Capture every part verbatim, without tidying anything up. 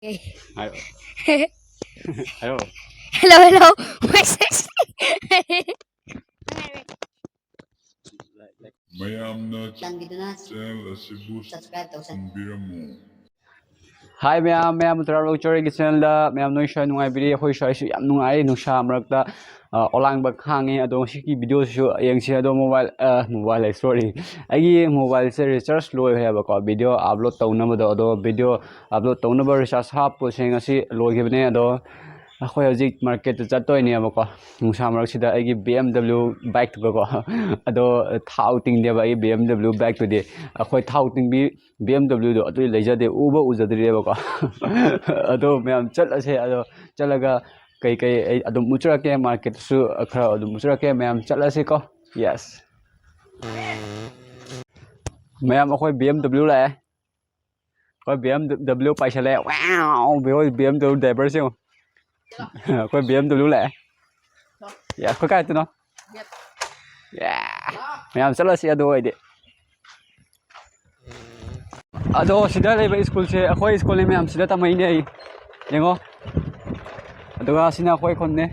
ꯍꯥꯏꯔꯛꯑꯣ꯫ ꯍꯥꯏꯔꯛꯑꯣ꯫ Hello, hello. Message. ꯃꯌꯥꯝꯅ ꯆꯥꯟꯕꯤꯗꯨꯅ ꯆꯦꯅꯦꯜ ꯑꯁꯤꯕꯨ ꯁꯕꯁꯀ꯭ꯔꯥꯏꯕ ꯇꯧꯁꯟ- ꯁꯟꯕꯤꯔꯝꯃꯨ꯫ ꯍꯥꯏ ꯃꯌꯥꯝ, ꯃꯌꯥꯝ ꯇꯔꯥꯔꯣꯏ ꯆꯣꯔꯦꯒꯤ ꯆꯦꯅꯦꯜꯗ ꯃꯌꯥꯝ ꯅꯣꯏ ꯁ꯭ꯋꯥꯏ ꯅꯨꯡꯉꯥꯏꯕꯤꯔꯤ? ꯑꯩꯈꯣꯏ ꯁ꯭ꯋꯥꯏꯁꯨ ꯌꯥꯝ ꯅꯨꯡꯉꯥꯏ꯫ ꯅꯨꯡꯁꯥ ꯃꯔꯛꯇ, ꯑ, ꯑꯣꯂꯥꯡꯕ ꯈꯥꯡꯉꯤ꯫ ꯑꯗꯣ ꯉꯁꯤꯒꯤ ꯚꯤꯗꯤꯑꯣꯁꯤꯁꯨ ꯌꯦꯡꯁꯤ꯫ ꯑꯗꯣ ꯃꯣꯕꯥꯏꯜ, ꯑ, ꯃꯣꯕꯥꯏꯜ ꯍꯥꯏ, ꯁꯣꯔꯤ, ꯑꯩꯒꯤ ꯃꯣꯕꯥꯏꯜꯁꯦ ꯔꯤꯆꯥꯔꯖ ꯂꯣꯏꯈ꯭ꯔꯦꯕꯀꯣ, ꯚꯤꯗꯤꯑꯣ ꯑꯞꯂꯣꯗ ꯇꯧꯅꯕꯗꯣ꯫ ꯑꯗꯣ ꯚꯤꯗꯤꯑꯣ ꯑꯞꯂꯣꯗ ꯇꯧꯅꯕ ꯔꯤꯆꯥꯔꯖ ꯍꯥꯞꯄꯁꯦ ꯉꯁꯤ ꯂꯣꯏꯈꯤꯕꯅꯦ꯫ ꯑꯗꯣ ꯑꯩꯈꯣꯏ ꯍꯧꯖꯤꯛ ꯃꯥꯔꯀꯦꯠꯇ ꯆꯠꯇꯣꯏꯅꯦꯕꯀꯣ, ꯅꯨꯡꯁꯥ ꯃꯔꯛꯁꯤꯗ ꯑꯩꯒꯤ ꯕꯤ ꯑꯦꯝ ꯗꯕ꯭ꯂꯤꯎ ꯕꯥꯏꯛꯇꯨꯒꯀꯣ꯫ ꯑꯗꯣ ꯊꯥꯎ ꯇꯤꯡꯗꯦꯕ ꯑꯩꯒꯤ ꯕꯤ ꯑꯦꯝ ꯗꯕ꯭ꯂꯤꯎ ꯕꯥꯏꯛꯇꯨꯗꯤ꯫ ꯑꯩꯈꯣꯏ ꯊꯥꯎ ꯇꯤꯡꯕꯤ ꯕꯤ ꯑꯦꯝ ꯗꯕ꯭ꯂꯤꯎꯗꯣ ꯑꯗꯨꯗꯤ ꯂꯩꯖꯗꯦ, ꯎꯕ ꯎꯖꯗ꯭ꯔꯤꯑꯕꯀꯣ꯫ ꯑꯗꯣ ꯃꯌꯥꯝ ꯆꯠꯂꯁꯦ꯫ ꯑꯗꯣ ꯆꯠꯂꯒ ꯀꯩꯀꯩ ꯑꯩ ꯑꯗꯨꯝ ꯎꯠꯆꯔꯛꯀꯦ, ꯃꯥꯔꯀꯦꯠꯇꯁꯨ ꯈꯔ ꯑꯗꯨꯝ ꯎꯠꯆꯔꯛꯀꯦ꯫ ꯃꯌꯥꯝ ꯆꯠꯂꯁꯤꯀꯣ꯫ ꯌꯦꯁ꯫ ꯃꯌꯥꯝ ꯑꯩꯈꯣꯏ ꯕꯤ ꯑꯦꯝ ꯗꯕ꯭ꯂꯤꯎ ꯂꯥꯛꯑꯦ꯫ ꯑꯩꯈꯣꯏ ꯕꯤ ꯑꯦꯝ ꯗꯕ꯭ꯂꯤꯎ ꯄꯥꯏꯁꯜꯂꯛꯑꯦ꯫ ꯋꯥꯎ! ꯕꯤ ꯑꯦꯝ ꯗꯕ꯭ꯂꯤꯎ ꯗ꯭ꯔꯥꯏꯚꯔꯁꯦ ꯌꯦꯡꯉꯣ꯫ ꯑꯩꯈꯣꯏ ꯕꯤ ꯑꯦꯝ ꯗꯕ꯭ꯂꯤꯎ ꯂꯥꯛꯑꯦ꯫ ꯌꯥ, ꯑꯩꯈꯣꯏ ꯀꯥꯏꯗꯅꯣ? ꯌꯥ꯫ ꯃꯌꯥꯝ ꯆꯠꯂꯁꯤ ꯑꯗꯨ ꯑꯣꯏꯗꯤ꯫ ꯑꯗꯣ ꯁꯤꯗ ꯂꯩꯕ ꯁ꯭ꯀꯨꯜꯁꯦ ꯑꯩꯈꯣꯏ ꯁ꯭ꯀꯨꯜꯅꯤ ꯃꯌꯥꯝ, ꯁꯤꯗ ꯇꯝꯃꯛꯏꯅꯦ ꯑꯩ꯫ ꯌꯦꯡꯉꯣ꯫ ꯑꯗꯨꯒ ꯁꯤꯅ ꯑꯩꯈꯣꯏ ꯈꯨꯟꯅꯦ꯫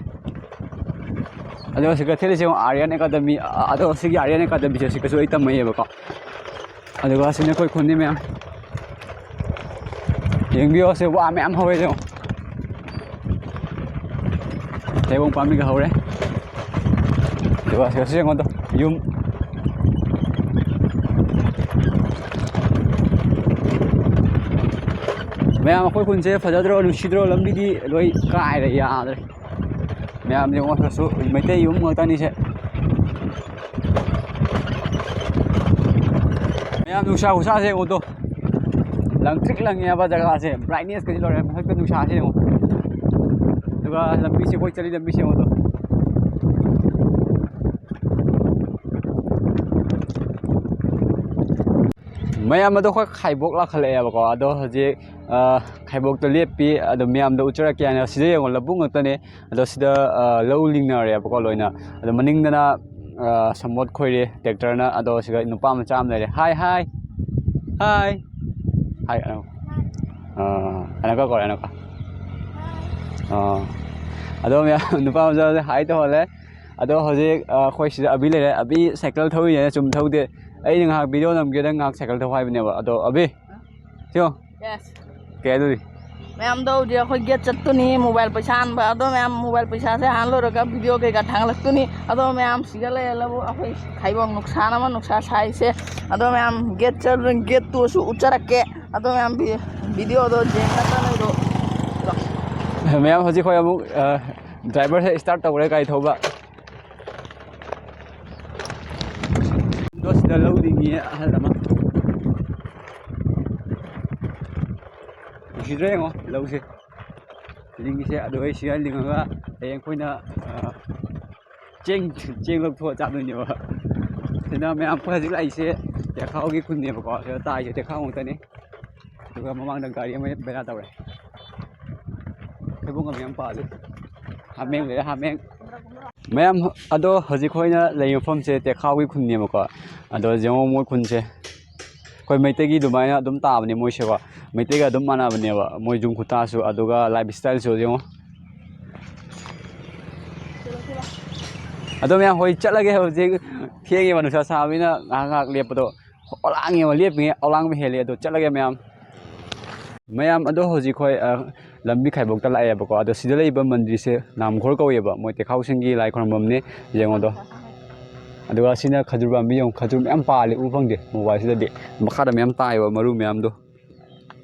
ꯑꯗꯨꯒ ꯁꯤꯒ ꯊꯦꯠꯂꯤꯁꯦ ꯑꯃꯨꯛ ꯑꯥꯔꯌꯟ ꯑꯦꯀꯥꯗꯃꯤ꯫ ꯑꯗꯣ ꯁꯤꯒꯤ ꯑꯥꯔꯌꯟ ꯑꯦꯀꯥꯗꯃꯤꯁꯦ ꯁꯤꯒꯁꯨ ꯑꯩ ꯇꯝꯃꯛꯑꯦꯕꯀꯣ꯫ ꯑꯗꯨꯒ ꯁꯤꯅ ꯑꯩꯈꯣꯏ ꯈꯨꯟꯅꯤ ꯃꯌꯥꯝ꯫ ꯌꯦꯡꯕꯤꯌꯣ, ꯁꯤ ꯋꯥ ꯃꯌꯥꯝ ꯍꯧꯔꯦ ꯌꯦꯡꯉꯣ꯫ ꯊꯩꯕꯣꯡ ꯄꯥꯝꯕꯤꯒ ꯍꯧꯔꯦ꯫ ꯑꯗꯨꯒ ꯁꯤꯒꯁꯨ ꯌꯦꯡꯉꯣ ꯑꯗꯣ, ꯌꯨꯝ꯫ ꯃꯌꯥꯝ, ꯑꯩꯈꯣꯏ ꯈꯨꯟꯁꯦ ꯐꯖꯗ꯭ꯔꯣ, ꯅꯨꯡꯁꯤꯗ꯭ꯔꯣ? ꯂꯝꯕꯤꯗꯤ ꯂꯣꯏ ꯀꯥꯏꯔꯦ, ꯌꯥꯗ꯭ꯔꯦ꯫ ꯃꯌꯥꯝ ꯌꯦꯡꯉꯣ, ꯁꯤꯗꯁꯨ ꯃꯩꯇꯩ ꯌꯨꯝ ꯉꯥꯛꯇꯅꯤꯁꯦ꯫ ꯃꯌꯥꯝ, ꯅꯨꯡꯁꯥ ꯈꯨꯁꯥꯁꯦ ꯌꯦꯡꯉꯣ ꯇꯣ꯫ ꯂꯪꯇ꯭ꯔꯤꯛ ꯂꯪꯉꯦꯕ ꯖꯒꯥꯁꯦ, ꯕ꯭ꯔꯥꯏꯠꯅꯦꯁꯀꯁꯦ ꯂꯣꯏꯔꯦ꯫ ꯃꯊꯛꯇ ꯅꯨꯡꯁꯥꯁꯦ ꯌꯦꯡꯉꯣ꯫ ꯑꯗꯨꯒ ꯂꯝꯕꯤꯁꯦ, ꯑꯩꯈꯣꯏ ꯆꯠꯂꯤ ꯂꯝꯕꯤꯁꯦ ꯌꯦꯡꯉꯣ ꯇꯣ꯫ ꯃꯌꯥꯝ, ꯑꯗꯣ ꯑꯩꯈꯣꯏ ꯈꯥꯏꯕꯣꯛ ꯂꯥꯛꯈꯠꯂꯛꯑꯦꯕꯀꯣ꯫ ꯑꯗꯣ ꯍꯧꯖꯤꯛ, ꯑ, ꯈꯥꯏꯕꯣꯛꯇ ꯂꯦꯞꯄꯤ꯫ ꯑꯗꯣ ꯃꯌꯥꯝꯗ ꯎꯠꯆꯔꯛꯀꯦ ꯍꯥꯏꯅ꯫ ꯁꯤꯗ ꯌꯦꯡꯉꯣ, ꯂꯧꯕꯨꯛ ꯉꯥꯛꯇꯅꯦ꯫ ꯑꯗꯣ ꯁꯤꯗ, ꯑ, ꯂꯧ ꯂꯤꯡꯅꯔꯦꯕꯀꯣ ꯂꯣꯏꯅ꯫ ꯑꯗꯣ ꯃꯅꯤꯡꯗꯅ, ꯑ, ꯁꯝꯄꯣꯠ ꯈꯣꯏꯔꯤ ꯇ꯭ꯔꯦꯛꯇꯔꯅ꯫ ꯑꯗꯣ ꯁꯤꯗ ꯅꯨꯄꯥ ꯃꯆꯥ ꯑꯃ ꯂꯩꯔꯦ꯫ ꯍꯥꯏ, ꯍꯥꯏ꯫ ꯍꯥꯏ꯫ ꯍꯥꯏ, ꯑ꯫ ꯑꯥ, ꯑꯅꯀ ꯀꯧꯔꯦ, ꯑꯅꯀ꯫ ꯑꯥ, ꯑꯗꯣ ꯃꯌꯥꯝ, ꯅꯨꯄꯥ ꯃꯆꯥꯁꯦ ꯍꯥꯏ ꯇꯧꯍꯜꯂꯦ꯫ ꯑꯗꯣ ꯍꯧꯖꯤꯛ, ꯑꯥ, ꯑꯩꯈꯣꯏ ꯁꯤꯗ ꯑꯕꯤ ꯂꯩꯔꯦ꯫ ꯑꯕꯤ ꯁꯥꯏꯀꯜ ꯊꯧꯔꯤꯅꯦꯅ ꯆꯨꯝ ꯊꯧꯗꯦ꯫ ꯑꯩꯅ ꯉꯥꯏꯍꯥꯛ ꯚꯤꯗꯤꯑꯣ ꯅꯝꯒꯦꯗ ꯉꯥꯏꯍꯥꯛ ꯁꯥꯏꯀꯜ ꯊꯧ ꯍꯥꯏꯕꯅꯦꯕ꯫ ꯑꯗꯣ ꯑꯕꯤ, ꯁꯤꯌꯣ꯫ Yes꯫ ꯀꯩ ꯑꯗꯨꯗꯤ? ꯃꯌꯥꯝꯗꯣ ꯍꯧꯖꯤꯛ ꯑꯩꯈꯣꯏ ꯒꯦꯠ ꯆꯠꯇꯣꯏꯅꯤ, ꯃꯣꯕꯥꯏꯜ ꯄꯩꯁꯥ ꯍꯥꯟꯕ꯫ ꯑꯗꯣ ꯃꯌꯥꯝ, ꯃꯣꯕꯥꯏꯜ ꯄꯩꯁꯥꯁꯦ ꯍꯥꯟ ꯂꯣꯏꯔꯒ ꯚꯤꯗꯤꯑꯣ ꯀꯩꯀꯥ ꯊꯥꯒꯠꯂꯛꯇꯣꯏꯅꯤ꯫ ꯑꯗꯣ ꯃꯌꯥꯝ ꯁꯤꯗ ꯂꯩꯔꯦ ꯂꯧꯕꯨꯛ, ꯑꯩꯈꯣꯏ ꯈꯥꯏꯕꯣꯝ ꯅꯨꯡꯁꯥꯅ ꯑꯃ ꯅꯨꯡꯁꯥ ꯁꯥꯏꯁꯦ꯫ ꯑꯗꯣ ꯃꯌꯥꯝ ꯒꯦꯠ ꯆꯠꯂ-, ꯒꯦꯠꯇꯨꯁꯨ ꯎꯠꯆꯔꯛꯀꯦ꯫ ꯑꯗꯣ ꯃꯌꯥꯝ ꯚꯤ-, ꯚꯤꯗꯤꯑꯣꯗꯣ ꯌꯦꯡꯉꯒ ꯂꯩꯔꯣ꯫ ꯃꯌꯥꯝ ꯍꯧꯖꯤꯛ ꯑꯩꯈꯣꯏ ꯑꯃꯨꯛ, ꯑ, ꯗ꯭ꯔꯥꯏꯚꯔꯁꯦ ꯁ꯭ꯇꯥꯔꯠ ꯇꯧꯔꯦ ꯒꯥꯔꯤ ꯊꯧꯕ꯫ ꯑꯗꯣ ꯁꯤꯗ ꯂꯧ ꯂꯤꯡꯉꯤ ꯑꯍꯜ ꯑꯃ꯫ ꯎꯁꯤꯗ꯭ꯔꯦ ꯌꯦꯡꯉꯣ ꯂꯧꯁꯦ꯫ ꯂꯤꯡꯉꯤꯁꯦ꯫ ꯑꯗꯣ ꯑꯩ ꯁꯤꯗ ꯂꯤꯡꯉꯒ ꯍꯌꯦꯡ ꯑꯩꯈꯣꯏꯅ, ꯑ, ꯆꯦꯡ, ꯆꯦꯡ ꯂꯧꯊꯣꯛꯑ ꯆꯥꯗꯣꯏꯅꯦꯕ꯫ ꯁꯤꯗ ꯃꯌꯥꯝ ꯑꯩꯈꯣꯏ ꯍꯧꯖꯤꯛ ꯂꯥꯛꯏꯁꯦ ꯇꯦꯈꯥꯎꯒꯤ ꯈꯨꯟꯅꯦꯕꯀꯣ꯫ ꯁꯤꯗ ꯇꯥꯏꯁꯦ ꯇꯦꯈꯥꯎ ꯉꯥꯛꯇꯅꯤ꯫ ꯑꯗꯨꯒ ꯃꯃꯥꯡꯗ ꯒꯥꯔꯤ ꯑꯃ ꯕꯦꯔꯥ ꯇꯧꯔꯦ꯫ ꯊꯩꯕꯣꯡ ꯑꯃ ꯌꯥꯝ ꯄꯥꯜꯂꯤ꯫ ꯍꯥꯃꯦꯡ ꯂꯩꯔꯦ, ꯍꯥꯃꯦꯡ꯫ ꯃꯌꯥꯝ, ꯑꯗꯣ ꯍꯧꯖꯤꯛ ꯑꯩꯈꯣꯏꯅ ꯂꯩ ꯃꯐꯝꯁꯦ ꯇꯦꯈꯥꯎꯒꯤ ꯈꯨꯟꯅꯦꯕꯀꯣ꯫ ꯑꯗꯣ ꯌꯦꯡꯉꯣ ꯃꯣꯏ ꯈꯨꯟꯁꯦ꯫ ꯑꯩꯈꯣꯏ ꯃꯩꯇꯩꯒꯤ ꯑꯗꯨꯃꯥꯏꯅ ꯑꯗꯨꯝ ꯇꯥꯕꯅꯦ ꯃꯣꯏꯁꯦꯀꯣ꯫ ꯃꯩꯇꯩꯒ ꯑꯗꯨꯝ ꯃꯥꯟꯅꯕꯅꯦꯕ꯫ ꯃꯣꯏ ꯌꯨꯝ ꯈꯨꯇꯥꯁꯨ, ꯑꯗꯨꯒ ꯂꯥꯏꯐ ꯏꯁꯇꯥꯏꯜꯁꯨ ꯌꯦꯡꯉꯣ꯫ ꯑꯗꯣ ꯃꯌꯥꯝ ꯍꯣꯏ ꯆꯠꯂꯒꯦ ꯍꯧꯖꯤꯛ꯫ ꯊꯦꯡꯉꯦꯕ ꯅꯨꯡꯁꯥ ꯁꯥꯕꯅꯤꯅ ꯉꯥꯏꯍꯥꯛ ꯉꯥꯏꯍꯥꯛ ꯂꯦꯞꯄꯗꯣ꯫ ꯑꯣꯂꯥꯡꯉꯦꯕ ꯂꯦꯞꯄꯤꯉꯩ ꯑꯣꯂꯥꯡꯕ ꯍꯦꯜꯂꯦ꯫ ꯑꯗꯣ ꯆꯠꯂꯒꯦ ꯃꯌꯥꯝ꯫ ꯃꯌꯥꯝ ꯑꯗꯣ ꯍꯧꯖꯤꯛ ꯑꯩꯈꯣꯏ, ꯑ, ꯂꯝꯕꯤ ꯈꯥꯏꯕꯣꯛꯇ ꯂꯥꯛꯑꯦꯕꯀꯣ꯫ ꯑꯗꯣ ꯁꯤꯗ ꯂꯩꯕ ꯃꯟꯗꯤꯔꯁꯦ ꯅꯥꯝꯈꯣꯔ ꯀꯧꯋꯦꯕ꯫ ꯃꯣꯏ ꯇꯦꯈꯥꯎꯁꯤꯡꯒꯤ ꯂꯥꯏ ꯈꯨꯔꯨꯝꯐꯝꯅꯦ꯫ ꯌꯦꯡꯉꯣꯗꯣ꯫ ꯑꯗꯨꯒ ꯁꯤꯅ ꯈꯖꯨꯔ ꯄꯥꯝꯕꯤ ꯌꯦꯡꯉꯣ꯫ ꯈꯖꯨꯔ ꯃꯌꯥꯝ ꯄꯥꯜꯂꯦ꯫ ꯎ ꯐꯪꯗꯦ ꯃꯣꯕꯥꯏꯜꯁꯤꯗꯗꯤ꯫ ꯃꯈꯥꯗ ꯃꯌꯥꯝ ꯇꯥꯏꯌꯦꯕ ꯃꯔꯨ ꯃꯌꯥꯝꯗꯣ꯫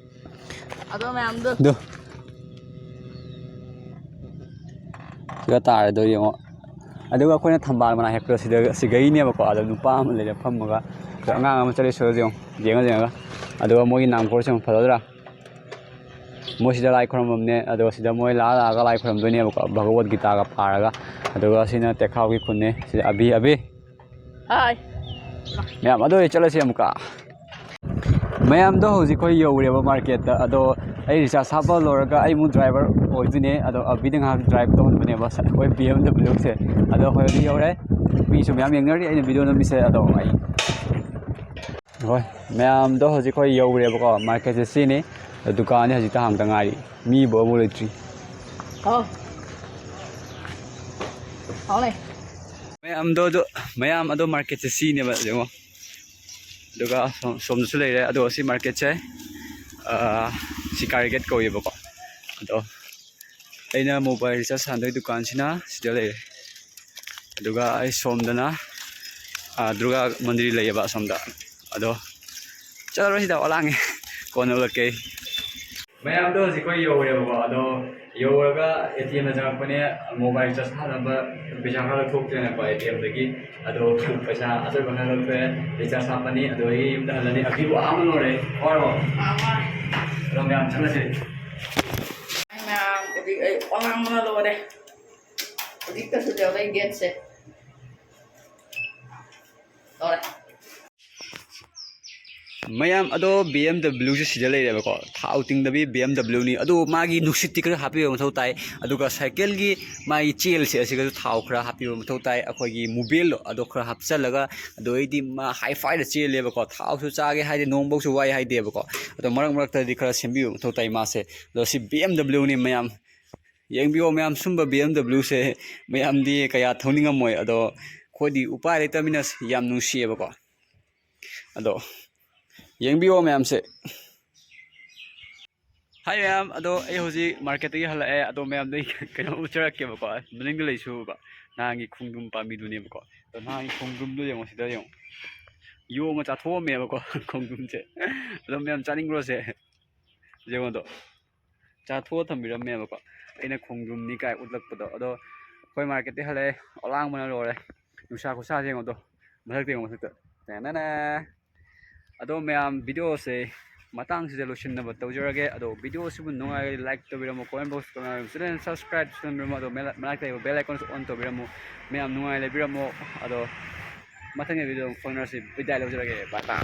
ꯑꯗꯣ ꯃꯌꯥꯝꯗꯣ꯫ ꯑꯗꯣ꯫ ꯁꯤꯗ ꯇꯥꯔꯦꯗꯣ ꯌꯦꯡꯉꯣ꯫ ꯑꯗꯨꯒ ꯑꯩꯈꯣꯏꯅ ꯊꯝꯕꯥꯜ ꯃꯅꯥ ꯍꯦꯛꯄꯗꯣ ꯁꯤꯗ, ꯁꯤꯒꯩꯅꯦꯕꯀꯣ꯫ ꯑꯗꯣ ꯅꯨꯄꯥ ꯑꯃ ꯂꯩꯔꯦ ꯐꯝꯃꯒ꯫ ꯑꯗꯣ ꯑꯉꯥꯡ ꯑꯃ ꯆꯠꯂꯤꯁꯨ ꯌꯦꯡꯉꯣ, ꯌꯦꯡꯉ ꯌꯦꯡꯉꯒ꯫ ꯑꯗꯨꯒ ꯃꯣꯏꯒꯤ ꯅꯥꯝꯈꯣꯔꯁꯦ ꯌꯥꯝ ꯐꯖꯗ꯭ꯔꯥ? ꯃꯣꯏ ꯁꯤꯗ ꯂꯥꯏ ꯈꯨꯔꯨꯝꯐꯝꯅꯦ꯫ ꯑꯗꯨꯒ ꯁꯤꯗ ꯃꯣꯏ ꯂꯥꯛꯑ ꯂꯥꯛꯑꯒ ꯂꯥꯏ ꯈꯨꯔꯨꯝꯗꯣꯏꯅꯦꯕꯀꯣ, ꯚꯒꯋꯠ ꯒꯤꯇꯥꯒ ꯄꯥꯔꯒ꯫ ꯑꯗꯨꯒ ꯁꯤꯅ ꯇꯦꯈꯥꯎꯒꯤ ꯈꯨꯟꯅꯦ꯫ ꯁꯤꯗ ꯑꯕꯤ, ꯑꯕꯤ꯫ ꯍꯥꯏ꯫ ꯃꯌꯥꯝ, ꯑꯗꯨ ꯑꯣꯏꯔꯗꯤ ꯆꯠꯂꯁꯤ ꯑꯃꯨꯛꯀ꯫ ꯃꯌꯥꯝꯗꯣ ꯍꯧꯖꯤꯛ ꯑꯩꯈꯣꯏ ꯌꯧꯔꯦꯕ ꯃꯥꯔꯀꯦꯠꯇ꯫ ꯑꯗꯣ ꯑꯩ ꯔꯤꯆꯥꯔꯖ ꯍꯥꯞꯄ ꯂꯣꯏꯔꯒ ꯑꯩ ꯑꯃꯨꯛ ꯗ꯭ꯔꯥꯏꯚꯔ ꯑꯣꯏꯗꯣꯏꯅꯦ꯫ ꯑꯗꯣ ꯑꯕꯤꯗ ꯉꯥꯏꯍꯥꯛ ꯗ꯭ꯔꯥꯏꯚ ꯇꯧꯍꯟꯕꯅꯦꯕ꯫ ꯑꯩꯈꯣꯏ ꯕꯤ ꯑꯦꯝ ꯗꯕ꯭ꯂꯤꯎꯁꯦ꯫ ꯑꯗꯣ ꯑꯩꯈꯣꯏ ꯍꯧꯖꯤꯛ ꯌꯧꯔꯦ꯫ ꯃꯤꯁꯨ ꯃꯌꯥꯝ ꯌꯦꯡꯅꯔꯤ ꯑꯩꯅ ꯚꯤꯗꯤꯑꯣ ꯅꯝꯃꯤꯁꯦ꯫ ꯑꯗꯣ ꯑꯩ, ꯍꯣꯏ, ꯃꯌꯥꯝꯗꯣ ꯍꯧꯖꯤꯛ ꯑꯩꯈꯣꯏ ꯌꯧꯔꯦꯕꯀꯣ꯫ ꯃꯥꯔꯀꯦꯠꯁꯦ ꯁꯤꯅꯤ꯫ ꯗꯨꯀꯥꯟꯗꯤ ꯍꯧꯖꯤꯛꯇ ꯍꯥꯡꯗ ꯉꯥꯏꯔꯤ, ꯃꯤꯕꯨ ꯑꯃꯨꯛ ꯂꯩꯇ꯭ꯔꯤ꯫ ꯍꯥꯎ꯫ ꯍꯥꯎ ꯂꯩ꯫ ꯃꯌꯥꯝꯗꯣ ꯑꯗꯣ, ꯃꯌꯥꯝ ꯑꯗꯣ ꯃꯥꯔꯀꯦꯠꯁꯦ ꯁꯤꯅꯦꯕ ꯌꯦꯡꯉꯣ꯫ ꯑꯗꯨꯒ ꯁꯣꯝ-, ꯁꯣꯝꯗꯁꯨ ꯂꯩꯔꯦ꯫ ꯑꯗꯣ ꯁꯤ ꯃꯥꯔꯀꯦꯠꯁꯦ, ꯑ, ꯁꯤꯀꯥꯔꯤ ꯒꯦꯠ ꯀꯧꯋꯦꯕꯀꯣ꯫ ꯑꯗꯣ ꯑꯩꯅ ꯃꯣꯕꯥꯏꯜ ꯔꯤꯆꯥꯔꯖ ꯁꯥꯟꯅꯗꯣꯏ ꯗꯨꯀꯥꯟꯁꯤꯅ ꯁꯤꯗ ꯂꯩꯔꯦ꯫ ꯑꯗꯨꯒ ꯑꯩ ꯁꯣꯝꯗꯅ, ꯑ, ꯗꯨꯔꯒꯥ ꯃꯟꯗꯤꯔ ꯂꯩꯌꯦꯕ ꯑꯁꯣꯝꯗ꯫ ꯑꯗꯣ ꯆꯠꯂꯔꯣꯏ ꯁꯤꯗ, ꯋꯥ ꯂꯥꯡꯉꯦ꯫ ꯀꯣꯟꯅ ꯎꯠꯂꯛꯀꯦ꯫ ꯃꯌꯥꯝꯗꯣ ꯍꯧꯖꯤꯛ ꯑꯩꯈꯣꯏ ꯌꯧꯔꯦꯕꯀꯣ꯫ ꯑꯗꯣ ꯌꯧꯔꯒ ꯑꯦ ꯇꯤ ꯑꯦꯝꯗ ꯆꯪꯉꯛꯄꯅꯦ, ꯃꯣꯕꯥꯏꯜ ꯔꯤꯆꯥꯔꯖ ꯍꯥꯟꯅꯕ ꯄꯩꯁꯥ ꯈꯔ ꯂꯧꯊꯣꯛꯀꯦꯅꯀꯣ ꯑꯦ ꯇꯤ ꯑꯦꯝꯗꯒꯤ꯫ ꯑꯗꯣ ꯄꯩꯁꯥ ꯑꯆꯣꯏꯕ ꯈꯔ ꯂꯧꯊꯣꯛꯑꯦ, ꯔꯤꯆꯥꯔꯖ ꯍꯥꯞꯄꯅꯤ꯫ ꯑꯗꯣ ꯑꯩ ꯌꯨꯝꯗ ꯍꯜꯂꯅꯤ꯫ ꯑꯕꯤꯕꯨ ꯑꯍꯥꯟꯕ ꯂꯣꯏꯔꯦ꯫ ꯋꯥꯔꯕꯣ? ꯑꯗꯣ ꯃꯌꯥꯝ ꯆꯠꯂꯁꯦ꯫ ꯃꯌꯥꯝ ꯍꯧꯖꯤꯛ ꯑꯩ ꯋꯥ ꯉꯥꯡꯕꯅ ꯂꯣꯏꯔꯦ꯫ ꯍꯧꯖꯤꯛꯇꯁꯨ ꯌꯧꯔꯦ ꯒꯦꯠꯁꯦ꯫ ꯂꯣꯏꯔꯦ꯫ ꯃꯌꯥꯝ ꯑꯗꯣ ꯕꯤ ꯑꯦꯝ ꯗꯕ꯭ꯂꯤꯎꯁꯦ ꯁꯤꯗ ꯂꯩꯔꯦꯕꯀꯣ꯫ ꯊꯥꯎ ꯇꯤꯡꯗꯕꯤ ꯕꯤ ꯑꯦꯝ ꯗꯕ꯭ꯂꯤꯎꯅꯤ꯫ ꯑꯗꯣ ꯃꯥꯒꯤ ꯅꯨꯡꯁꯤꯠꯇꯤ ꯈꯔ ꯍꯥꯞꯄꯤꯕ ꯃꯊꯧ ꯇꯥꯏ꯫ ꯑꯗꯨꯒ ꯁꯥꯏꯀꯜꯒꯤ ꯃꯥꯒꯤ ꯆꯦꯜꯁꯦ ꯑꯁꯤꯒꯁꯨ ꯊꯥꯎ ꯈꯔ ꯍꯥꯞꯄꯤꯕ ꯃꯊꯧ ꯇꯥꯏ꯫ ꯑꯩꯈꯣꯏꯒꯤ ꯃꯣꯕꯤꯜꯗꯣ ꯑꯗꯣ ꯈꯔ ꯍꯥꯞꯆꯜꯂꯒ, ꯑꯗꯣ ꯑꯩꯗꯤ ꯃꯥ ꯍꯥꯏ ꯐꯥꯏꯗ ꯆꯦꯜꯂꯦꯕꯀꯣ꯫ ꯊꯥꯎꯁꯨ ꯆꯥꯒꯦ ꯍꯥꯏꯗꯦ, ꯅꯣꯡꯐꯧꯁꯨ ꯋꯥꯏ ꯍꯥꯏꯗꯦꯕꯀꯣ꯫ ꯑꯗꯣ ꯃꯔꯛ ꯃꯔꯛꯇꯗꯤ ꯈꯔ ꯁꯦꯝꯕꯤꯕ ꯃꯊꯧ ꯇꯥꯏ ꯃꯥꯁꯦ꯫ ꯑꯗꯣ ꯁꯤ ꯕꯤ ꯑꯦꯝ ꯗꯕ꯭ꯂꯤꯎꯅꯤ ꯃꯌꯥꯝ꯫ ꯌꯦꯡꯕꯤꯌꯣ ꯃꯌꯥꯝ, ꯁꯨꯝꯕ ꯕꯤ ꯑꯦꯝ ꯗꯕ꯭ꯂꯤꯎꯁꯦ ꯃꯌꯥꯝꯗꯤ ꯀꯌꯥ ꯊꯧꯅꯤꯡꯉꯝꯃꯣꯏ꯫ ꯑꯗꯣ ꯑꯩꯈꯣꯏꯗꯤ ꯎꯄꯥꯏ ꯂꯩꯇꯕꯅꯤꯅ ꯌꯥꯝ ꯅꯨꯡꯁꯤꯌꯦꯕꯀꯣ꯫ ꯑꯗꯣ ꯌꯦꯡꯕꯤꯌꯣ ꯃꯌꯥꯝꯁꯦ꯫ ꯍꯥꯏ ꯃꯌꯥꯝ, ꯑꯗꯣ ꯑꯩ ꯍꯧꯖꯤꯛ ꯃꯥꯔꯀꯦꯠꯇꯒꯤ ꯍꯜꯂꯛꯑꯦ꯫ ꯑꯗꯣ ꯃꯌꯥꯝꯗ ꯑꯩ ꯀꯩꯅꯣꯝ ꯎꯠꯆꯔꯛꯀꯦꯕꯀꯣ꯫ ꯃꯅꯤꯡꯗ ꯂꯩꯁꯨꯕ ꯅꯍꯥꯟꯒꯤ ꯈꯣꯡꯗ꯭ꯔꯨꯝ ꯄꯥꯝꯕꯤꯗꯨꯅꯦꯕꯀꯣ꯫ ꯑꯗꯣ ꯅꯍꯥꯟꯒꯤ ꯈꯣꯡꯗ꯭ꯔꯨꯝꯗꯣ ꯌꯦꯡꯉꯣ, ꯁꯤꯗ ꯌꯦꯡꯉꯣ꯫ ꯌꯣꯡꯅ ꯆꯥꯊꯣꯛꯑꯝꯃꯦꯕꯀꯣ ꯈꯣꯡꯗ꯭ꯔꯨꯝꯁꯦ꯫ ꯑꯗꯣ ꯃꯌꯥꯝ ꯆꯥꯅꯤꯡꯕ꯭ꯔꯣꯁꯦ? ꯌꯦꯡꯉꯣꯗꯣ꯫ ꯆꯥꯊꯣꯛꯑ ꯊꯝꯕꯤꯔꯝꯃꯦꯕꯀꯣ꯫ ꯑꯩꯅ ꯈꯣꯡꯗ꯭ꯔꯨꯝꯅꯤ ꯀꯥꯏ ꯎꯠꯂꯛꯄꯗꯣ꯫ ꯑꯗꯣ ꯑꯩꯈꯣꯏ ꯃꯥꯔꯀꯦꯠꯇꯩ ꯍꯜꯂꯛꯑꯦ꯫ ꯑꯂꯥꯡꯕꯅ ꯂꯣꯏꯔꯦ꯫ ꯅꯨꯡꯁꯥ ꯈꯨꯁꯥꯁꯦ ꯌꯦꯡꯉꯣꯗꯣ꯫ ꯃꯊꯛꯇ ꯌꯦꯡꯉꯣ, ꯃꯊꯛꯇ꯫ ꯇꯦꯅꯦꯅꯦ꯫ ꯑꯗꯣ ꯃꯌꯥꯝ, ꯚꯤꯗꯤꯑꯣꯁꯦ ꯃꯇꯥꯡꯁꯤꯗ ꯂꯣꯏꯁꯤꯟꯅꯕ ꯇꯧꯖꯔꯒꯦ꯫ ꯑꯗꯣ ꯚꯤꯗꯤꯑꯣꯁꯤꯕꯨ ꯅꯨꯡꯉꯥꯏꯔꯒꯗꯤ like ꯇꯧꯕꯤꯔꯝꯃꯣ, comment box comment ꯇꯧꯕꯤꯔꯝꯃꯣ, channel subscribe ꯇꯧꯕꯤꯔꯝꯃꯣ, ꯑꯗꯣ ꯃꯦꯂꯥ-, ꯃꯅꯥꯛꯇ ꯂꯩꯕ bell icon on ꯇꯧꯕꯤꯔꯝꯃꯣ꯫ ꯃꯌꯥꯝ ꯅꯨꯡꯉꯥꯏ ꯂꯩꯕꯤꯔꯝꯃꯣ꯫ ꯑꯗꯣ ꯃꯊꯪꯒꯤ ꯚꯤꯗꯤꯑꯣ ꯐꯪꯅꯔꯁꯤ꯫ ꯕꯤꯗꯥꯏ ꯂꯧꯖꯔꯒꯦ꯫ Bye bye꯫